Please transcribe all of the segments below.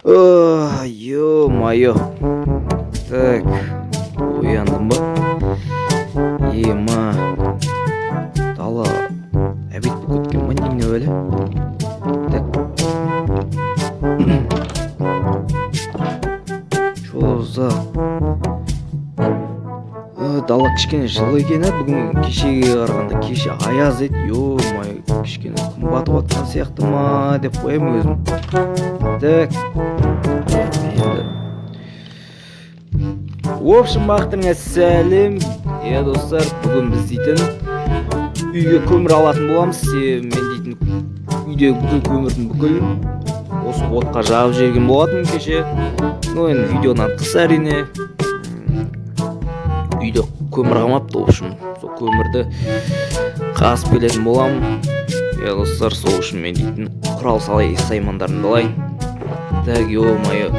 Ё-моё. Так, ояндым ба? Ема. Дала обед болып кеткен ба, немене бәле? Так. Чё за? Дала кішкене жылы екен, ә, бүгін кешегіге қарағанда. Кеше аяз еді, ё-моё, кішкене күн батып жатқан сияқты ма деп қоямын өзім. Так. Енді. В общем, бақтарыңа сәлем. Иә, достар, бүгін біз дейтін үйге көмір алатын боламыз. Себебі мен дейтін үйдегі бүкіл көмірдің бүкілін осы отқа жағып жіберген болатынмын кеше. Ну, енді видеодан тыс, әрине. Үйде көмір қалмапты, в общем, сол көмірді қазып келетін боламын. Иә, достар, сол үшін мен дейтін құрал саймандарымды алайын. Так, ё-моё,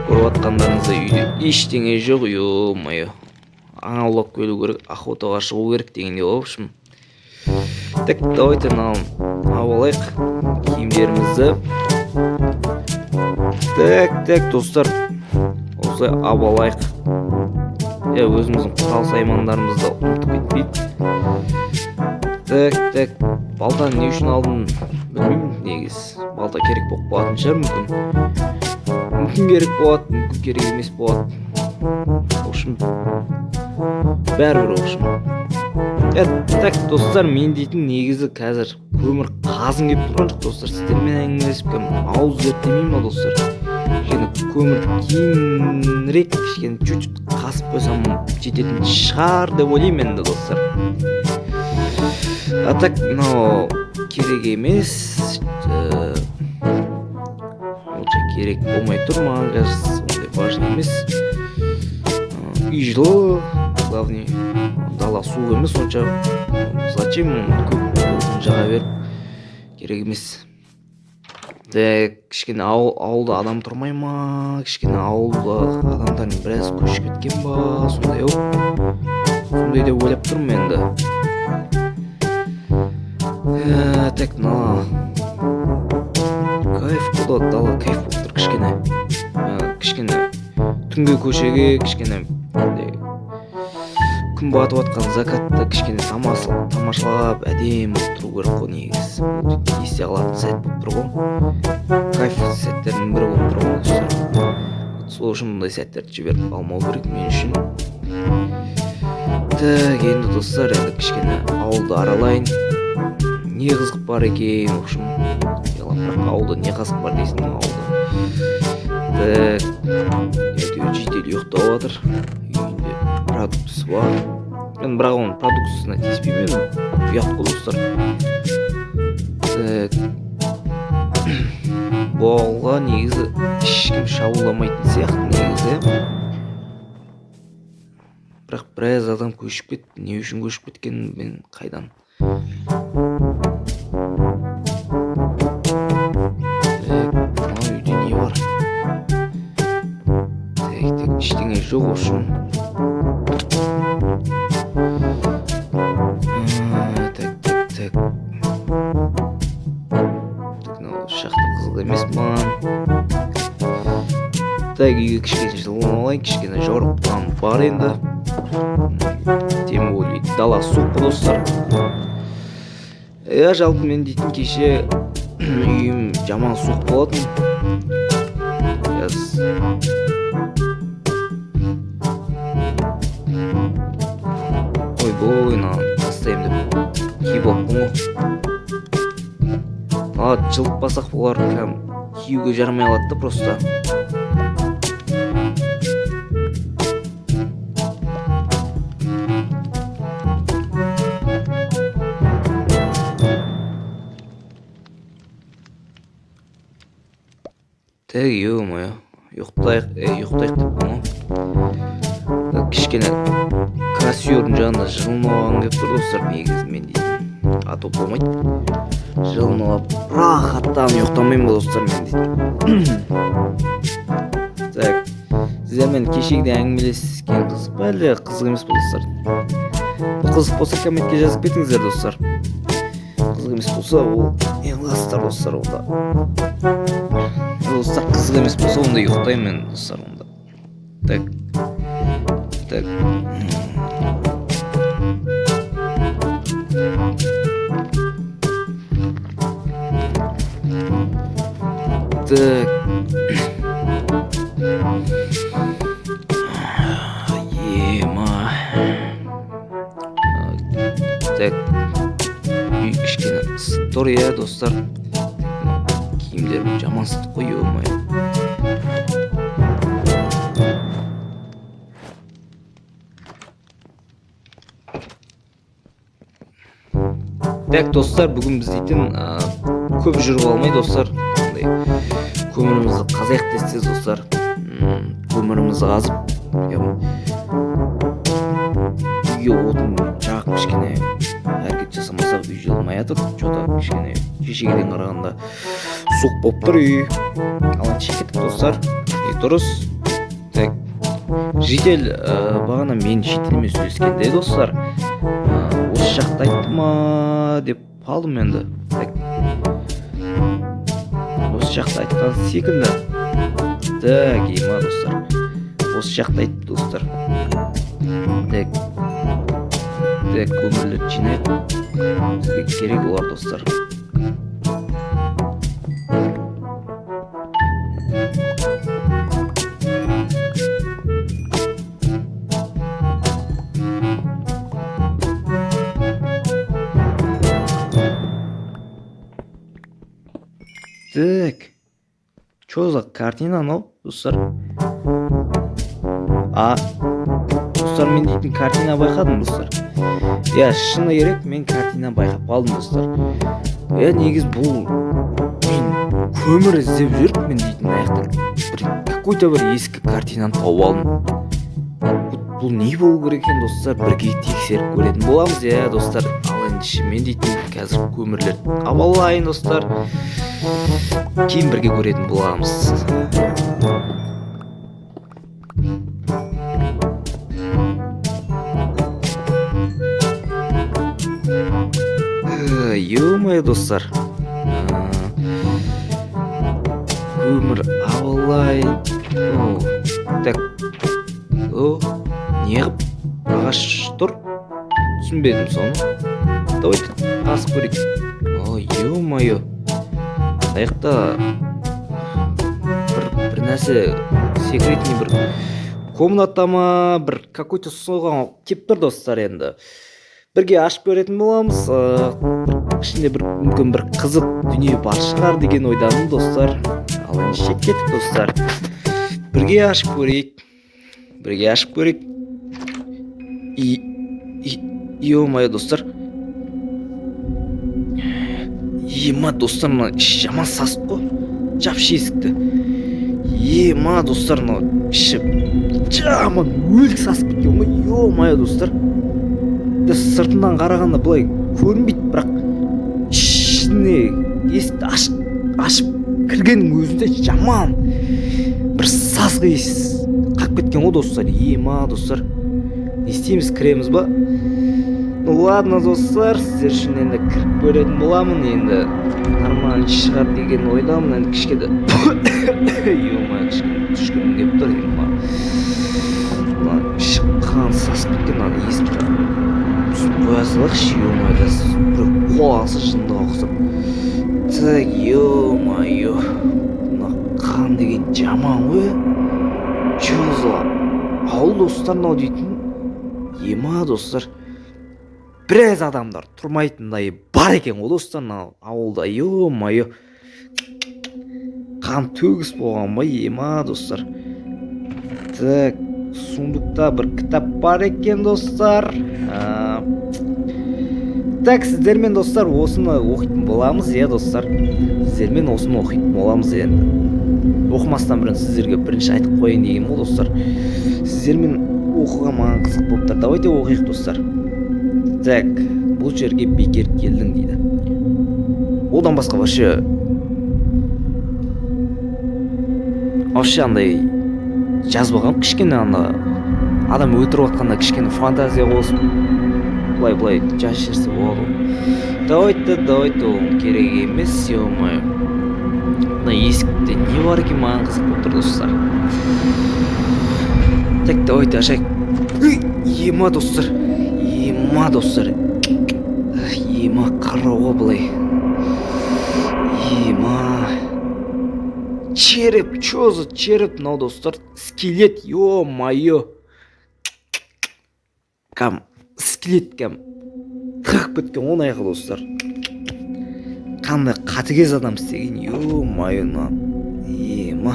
көріп жатқандарыңыздай, үйде ештеңе жоқ, ё-моё. Аң аулап келу керек, охотаға шығу керек дегендей, в общем. Так, давайте мынаны алып алайық, киімдерімізді. Так, так, достар, осылай алып алайық. Иә, өзіміздің құрал саймандарымызды ұмытып кетпейік. Так, так, балтаны не үшін алдым білмеймін негізі. Балта керек болып қалатын шығар, мүмкін. Мүмкін керек болады, мүмкін керек емес болады. В общем, бәрібір, в общем. Так, достар, мен дейтін негізі қазір көмір қазғым келіп тұрған жоқ, достар. Сіздермен әңгімелесіп, кәдімгі ауыз зерттемеймін ба, достар? Кішкене көмірді кейінірек, кішкене чуть-чуть қазып қойсам жететін шығар деп ойлаймын енді, достар. А так, мынау керек емес. Онша керек болмай тұр маған қазір, ондай важный емес. Үй жылы, главный, дала суық емес онша. Зачем оны көп отын жаға беріп, керек емес. Так, кішкене ауылда адам тұрмай ма? Кішкене ауылда адамдардың біраз көшіп кеткен ба, сондай ау, сондай деп ойлап тұрмын енді. Так, мына кайф қой, дала кайф болып тұр кішкене. Кішкене түнгі көшеге, кішкене андай күн батып жатқан закатты кішкене тамашалап, әдемі болып тұру керек қой негізі. Бұл есте қалатын сәт болып тұр ғой, кайф сәттердің бірі болып тұр ғой, достар. Сол үшін бұндай сәттерді жіберіп алмау керек мен үшін. Так, енді, достар, енді кішкене ауылды аралайын, не қызық бар екен, в общем. Бірақ ауылда не қызық бар дейсің, ауылда? Так, әйтеуір житель ұйықтап жатыр, үйінде продуктысы бар енді, бірақ оның продуктысына тиіспеймін енді, ұят қой, достар. Так, бұл ауылға негізі ешкім шабуылдамайтын сияқты негізі, бірақ біраз адам көшіп кетті. Не үшін көшіп кеткенін мен қайдан? Так, мына үйде не бар? Так, так, ештеңе жоқ, в общем. Так, так, так, так, мынау шахта қызық емес маған. Так, үйге кішкене жылынып алайын, кішкене жорықтан бар енді. Тем более дала суық қой, достар. Иә, жалпы мен дейтін кеше үйім жаман суық болатын. Қазір ойбой, мынаны тастаймын деп киіп алыппын ғой. Мына жылытпасақ, бұлар кәдімгі киюге жарамай қалады да просто. Так, ё-моё, ұйықтайық, ұйықтайық деппін ғой. Так, кішкене костердің жанында жылынып алғым келіп тұр, достар, негізі мен дейтін. А то болмайды. Жылынып алып, рахаттанып ұйықтамаймын ба, достар, мен дейтін. Так, сіздермен кешегідей әңгімелескен қызық па, әлде қызық емес па, достар? Бұл қызық болса, комментке жазып кетіңіздер, достар. Қызық емес болса, ол не қыласыздар, достар, онда? Достар, қызық емес болса, онда ұйықтаймын мен, достар, онда. Так, так. Так. Ема. Так. Үй кішкене ысып тұр, иә, достар. Киімдерім жаман ыстық қой, ё-моё. Так, достар, бүгін біз дейтін көп жүріп алмай, достар, андай көмірімізді қазайық тез-тез, достар. Көмірімізді қазып, үйге отын жағып кішкене әрекет жасамасақ, үй жылымай жатыр. Чё-то кішкене кешегіден қарағанда суық болып тұр үй. Ал ендеше кеттік, достар. И дұрыс. Так, житель, бағана мен жительмен сөйлескенде, достар, осы жақты айтты ма деп қалдым енді. Так, осы жақты айтқан секілді. Так, ема, достар, осы жақты айтты, достар. Так, так, көмірлерді жинайық, бізге керек олар, достар. Так, чё за картина анау, достар? А, достар, мен дейтін картина байқадым, достар. Иә, шыны керек, мен картина байқап қалдым, достар. Иә, негізі бұл мен көмір іздеп жүріп, мен дейтін мына жақта бір какой-то бір ескі картинаны тауып алдым. Бұл не болу керек екен, достар? Бірге тексеріп көретін боламыз, иә, достар. Ал ендеше мен дейтін қазір көмірлерді таба алайын, достар, кейін бірге көретін боламыз. Ё-моё, достар, көмір алайын. О, так, о, неғып ағаш тұр, түсінбедім соны. Давайте қазып көрейік. О, ё-моё, мына жақта бір нәрсе, секретный бір комната ма, бір какой-то соған келіп тұр, достар. Енді бірге ашып көретін боламыз. Бір ішінде бір мүмкін бір қызық дүние бар шығар деген ойдамын, достар. Ал ендеше кеттік, достар, бірге ашып көрейік, бірге ашып көрейік. И ё-моё, достар, ема, достар, мына іші жаман сасық қой. Жапшы есікті. Ема, достар, мынау іші жаман өлік сасып кеткен ғой. Ё-моё, достар, да, сыртынан қарағанда былай көрінбейді, бірақ ішіне есікті ашып кіргеннің өзінде жаман бір сасық иіс қалып кеткен ғой, достар. Ема, достар, не істейміз, кіреміз ба? Ну ладно, достар, сіздер үшін енді кіріп көретін боламын. Енді нормально шығар деген ойдамын. Енді кішкене, ё-моё, кішкене түшкіргім келіп тұр. Ема, мына іші қан сасып кеткен. Ана есікті түсіп қоя салайықшы. Ё-моё, қазір біреу қол алса, жындыға ұқсап. Так, ё-моё, мына қан деген жаман ғой. Чё за ауыл, достар, мынау дейтін? Ема, достар, біраз адамдар тұрмайтындай бар екен ғой, достар, мынау ауылда. Ё-моё, қан төгіс болған ба? Ема, достар. Так, сундукта бір кітап бар екен, достар. Так, сіздермен, достар, осыны оқитын боламыз, иә, достар, сіздермен осыны оқитын боламыз. Енді оқымастан бұрын сіздерге бірінші айтып қояйын дегенім ғой, достар. Сіздермен оқуға маған қызық болып тұр. Давайте оқиық, достар. Так, бұл жерге бекер келдің дейді. Одан басқа вообще андай жазбаған. Кішкене ана адам өлтіріп жатқанда кішкене фантазия қосып, былай былай жазып жіберсе болады ғой. Давайте, давайте, ол керек емес. Ё-моё, Мына есікте не бар екен, маған қызық болып тұр, достар. Так, давайте ашайық. Үй, ема, достар, ема, достар, ема, қарауға былай, ема, череп, чё за череп мынау, достар? Скелет, ё-моё, кәм скелет, кәм қырқып кеткен ғой аяғы, достар. Қандай қатыгез адам істеген, ё-моё, мына, ема,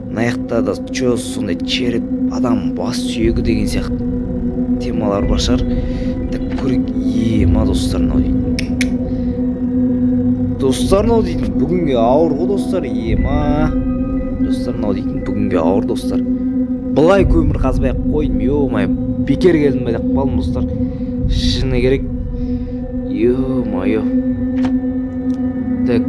мына жақта да чё, сондай череп, адам бас сүйегі деген сияқты темалар бар шығар. Так, көрейік. Ема, достар, мынау дейтін, достар, мынау дейтін бүгінге ауыр ғой, достар. Ема, достар, мынау дейтін бүгінге ауыр, достар. Былай көмір қазбай ақ қойдым, ё-моё, бекер келдім бе деп қалдым, достар, шыны керек, ё-моё. Так,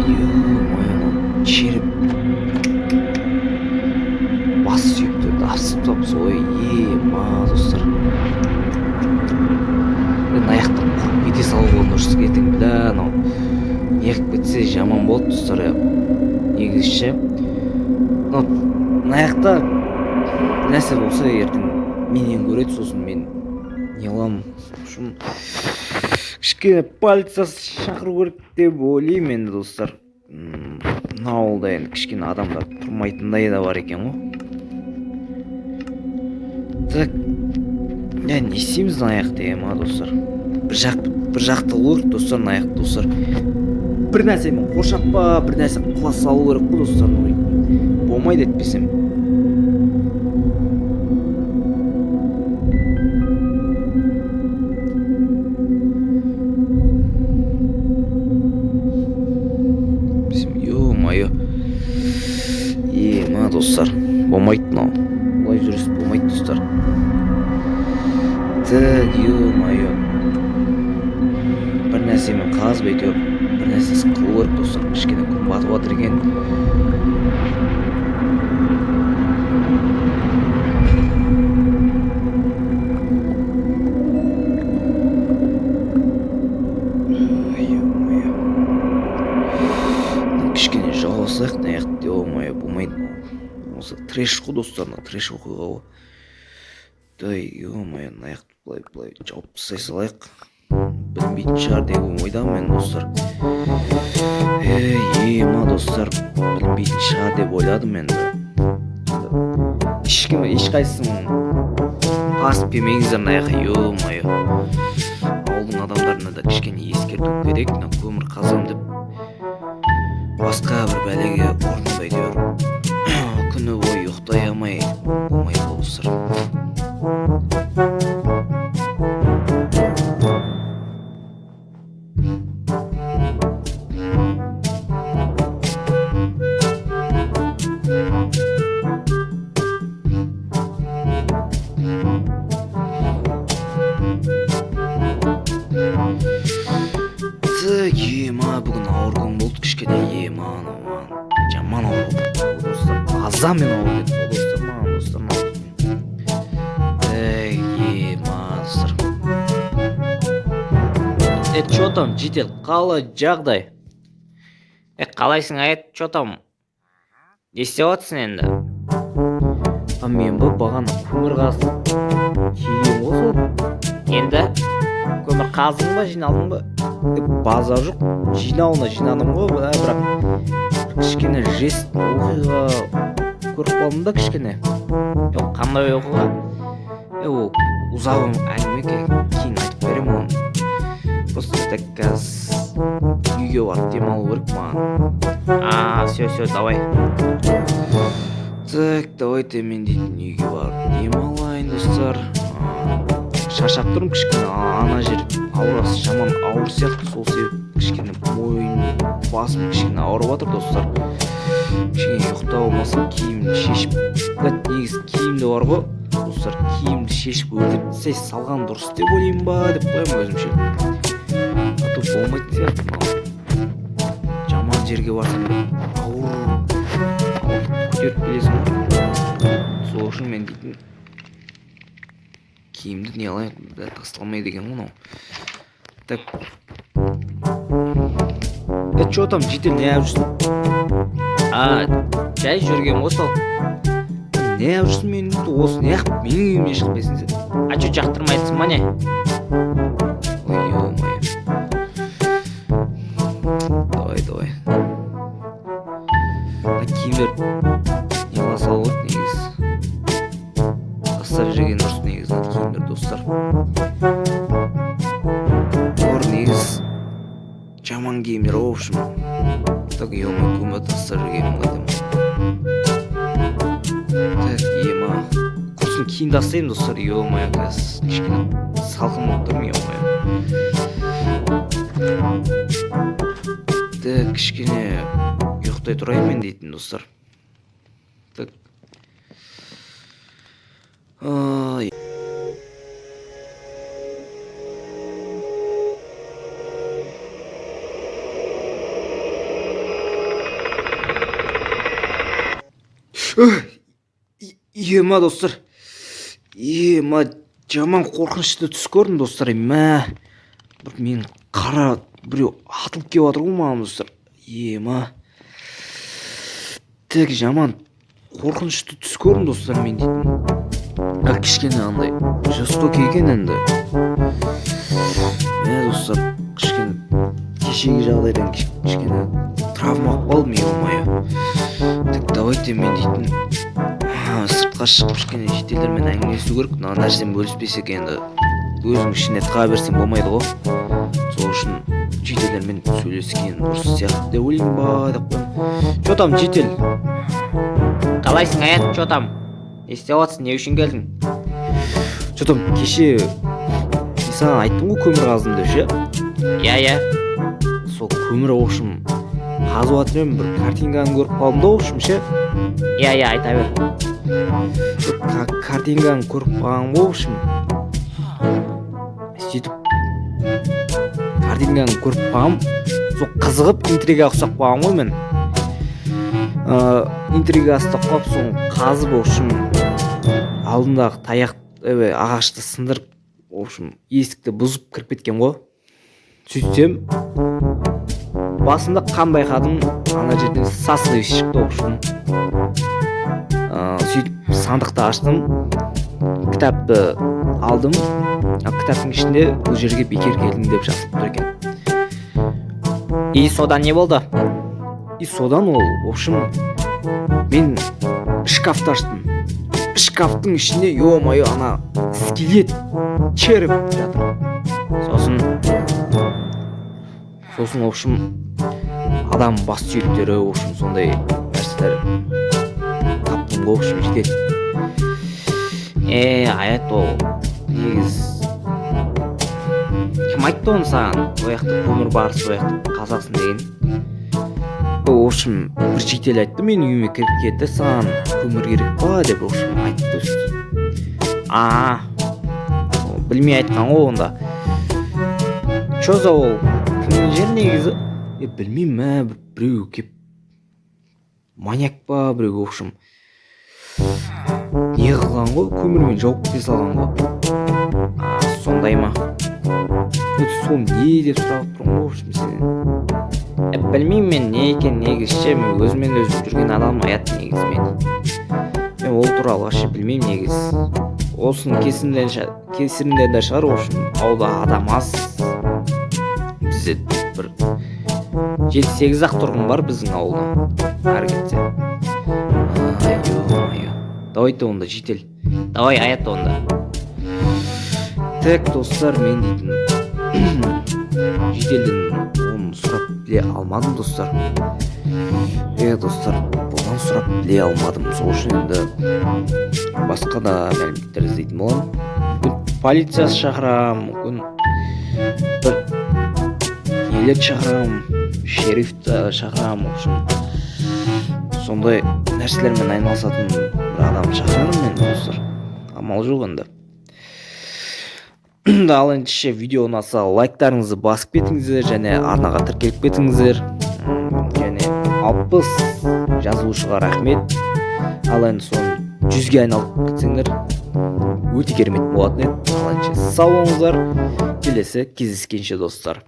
ё-моё, мынау череп, бас сүйектерді асып тастапты солай. Ема, достар, мына жақтан құрып кете салуға дұрыс. Ертең, бля, анау неғып кетсе, жаман болады, достар. Иә, негізі ше, мынау мына жақта нәрсе болса, ертең менен көреді, сосын мен не қыламын? В общем, кішкене полиция шақыру керек деп ойлаймын енді, достар. Мына ауылда енді кішкене адамдар тұрмайтындай да бар екен ғой. Так, я не істейміз мына жақта, ема, достар? Бір жақ, бір жақты қылу керек, достар, мына жақты, достар. Бір нәрсемен қоршап па, бір нәрсе қыла салу керек қой, достар. Болмайды әйтпесем. Ё-моё, ема, достар, болмайды мынау, олай жүріс болмайды, достар. Так, ё-моё, бір нәрсемен қазып, әйтеуір бір нәрсесін қылу керек, достар. Кішкене күн батып жатыр екен. Ё-моё, кішкене жауа салайық мына жақты. Ё-моё, болмайды мынау, осы трэш қой, достар, мына трэш оқиға ғой. Да, ё-моё, мына жақты былай былай жауып тастай салайық, білінбейтін шығар деген ойдамын мен, достар. Ей, ема, достар, білінбейтін шығар деп ойладым енді. Ешкім, ешқайсысын басып келмеңіздер мына жаққа. Ё-моё, ауылдың адамдарына да кішкене ескерту керек. Мына көмір қазамын деп басқа бір бәлеге ұрынып, әйтеуір күні бойы ұйықтай алмай болмайды ғой, достар. Так, ема, бүгін ауыр күн болды кішкене. Ема, анау маған жаман ауыр болды, достар, азанмен ауыр кетті ғой, достар, маған, достар, мынау. Эй, ема, достар. Е, чё там, житель, қалай жағдай? Е, қалайсың, Аят, чё там, не істеп жатырсың енді? А, мен ба, бағана көмір қазып келген ғой сол. Енді көмір қаздың ба, жиналдың ба? Е, базар жоқ, жинауына жинадым ғой, бірақ кішкене жесть оқиға көріп қалдым да кішкене. Жоқ, қандай оқиға? Е, ол ұзақ әңгіме, кейін айтып беремін оны. Просто так, қазір үйге барып демалу керек маған. А, все, все, давай. Так, давайте мен дейтін үйге барып демалайын, достар. Шаршап тұрмын кішкене. Ана жер аурасы жаман ауыр сияқты, сол себепті кішкене мойын, басым кішкене ауырып жатыр, достар. Кішкене ұйықтап алмасам, киімді шешіп, блядь, негізі киімді бар ғой, достар, киімді шешіп өлтіріп тастай салған дұрыс деп ойлаймын ба деп қоямын өзімше, а то болмайтын сияқты мынау. Жаман жерге барсаң, ауыр ауыр көтеріп келесің ғой. Сол үшін мен дейтін киімді не қылайын, бля, тасталмайды екен ғой мынау. Так. Е, че там, житель, не жүрсің? А, жай жүргем ғой сол. Не жүрсің менің үйімде? Осы неғып менің үйімнен шықпайсың сен? А че, жақтырмайсың ба, не? Ой, ё-моё. Давай, давай. Мына киімдер не қыла салу керек негізі. Тастап жіберген дұрыс негізі мына киімдер, достар. Олар негізі жаман киімдер, в общем. Так, ё-моё, көмір тастап жібергенмін қайдам. Так, ема. Құрсын, киім тастаймын, достар, ё-моё, қазір кішкене салқын болып тұрмын, ё-моё. Так, кішкене ұйықтай тұрайын мен дейтін, достар. Так. Ай. Ема, достар. Ема, жаман қорқынышты түс көрдім, достар. Мә. Бір мен қара біреу атылып келіп жатыр ғой маған, достар. Ема. Так, жаман қорқынышты түс көрдім, достар, мен дейтін. А, кішкене андай жестокий екен енді. Мә, достар, кішкене кешегі жағдайдан кішкене травма алып қалдым, ё-моё. Так, давайте мен дейтін сыртқа шығып кішкене шетелдермен әңгімелесу керек. Мына нәрсені бөліспесек енді өзің ішіне тыға берсең болмайды ғой. Сол үшін шетелдермен сөйлескен дұрыс сияқты деп ойлаймын ба деп қоямын. Че там, житель? Қалайсың, Аят, че там? Не істеп жатсың, не үшін келдің? Че там, кеше мен саған айттым ғой көмір қаздым деп ше? Иә, иә. Сол көмір, в общем, қазып жатыр едім, бір картинканы көріп қалдым да, в общем, ше. Иә, иә, айта бер. Картинканы көріп қалғанмын ғой, в общем. Сөйтіп картинканы көріп қалғанмын, сол қызығып интригаға ұқсап қалғанмын ғой мен. Интрига ұстап қалып, соны қазып, в общем, алдындағы таяқ, ағашты сындырып, в общем, есікті бұзып кіріп кеткен ғой. Сөйтсем, басында қан байқадым, ана жерден сасық иіс шықты, в общем. Сөйтіп сандықты аштым, кітапты алдым. Ал кітаптың ішінде бұл жерге бекер келдің деп жазылып тұр екен. И содан не болды? И содан ол, в общем, мен шкафты аштым. Шкафтың ішінде, ё-моё, ана скелет, череп жатыр. Сосын? Сосын, в общем, адам бас сүйектері, в общем, сондай нәрселер таптым ғой, в общем, жетеді. Аят, ол негіз кім айтты оны саған? Ол жақта көмір бар, сол жақта қазасың деген. В общем, бір житель айтты, менің үйіме кіріп кетті, саған көмір керек па деп, в общем, айтты. А, білмей айтқан ғой онда. Че за ол? Кімнің жері негізі? Білмеймін, мә, біреу кеп, маньяк па біреу, в общем, не қылған ғой, көмірмен жауып кете салған ғой. А, сондай ма? Сол не деп сұрап тұрмын ғой, в общем, сенен. Білмеймін мен не екен негізі ше, мен өзімен өзім жүрген адам, Аят, негізі мен. Мен ол туралы вообще білмеймін негізі. Осының кесірінен де шығар, в общем, ауылда адам аз. Бізде бір 7-8 ақ тұрғын бар біздің ауылда. Әрі кетсе. Ай, ё-моё. Давайте онда, житель. Давай, Аят, онда. Так, достар, мен дейтін жительден оны сұрап біле алмадым, достар. Достар, бұдан сұрап біле алмадым. Сол үшін енді басқа да мәліметтер іздейтін боламын. Мүмкін полиция шақырамын, мүмкін бір нелерді шақырамын, шерифті шақырамын, в общем, сондай нәрселермен айналысатын бір адам шақырармын мен, достар. Амал жоқ енді. Ал ендеше видео ұнаса лайктарыңызды басып кетіңіздер және арнаға тіркеліп кетіңіздер. Және 60 жазылушыға рахмет. Ал енді соны 100-ге айналып кетсеңдер өте керемет болатын еді. Ал ендеше сау болыңыздар. Келесі кездескенше, достар.